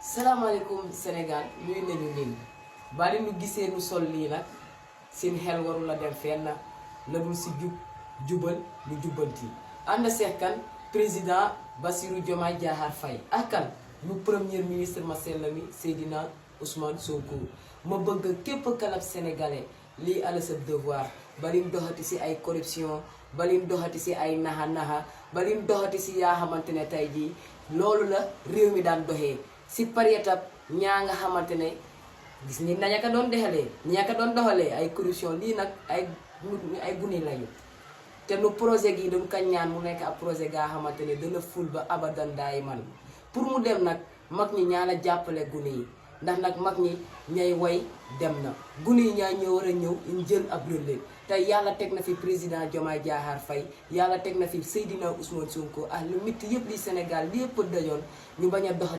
salaamaaleykum Sénégal nuyu nañu leen bari nu gisee nu sol lii nag seen xel warul la dem fenn la dul si jubal lu jubbanti ànd seex kan président Bassirou Diomaye Diakhar Faye ak kan lu premier ministre ma sell mi Seydina Ousmane Sonko ma bëgg képp kalab sénégalais lii ala sa devoir balim doxati si ay corruption balim doxati si ay naxa balim doxati si yaa xamante ne tey jii loolu la réew mi daan doxee si pariétab ñaa nga xamante ne gis ni naña ka doon dexalee ñaa ka doon doxalee ay corruption lii nag ay guni lañu te nu projet gi dañ ko ñaan mu nekk ab projet gaa xamante ne dana ful ba abadan daay man pour mu dem nag mag ñi ñaa la jàppale gune yi ndax nag mag ñi ñay way dem na gune yi ñaa ñëw war a ñëw ñu jël ab relais tey yàlla teg na fi président Diomaye Diakhar Faye yàlla teg na fi Seydina Ousmane Sonko lu métti yëpp li Sénégal li yëpp dajoon ñu bañ a dox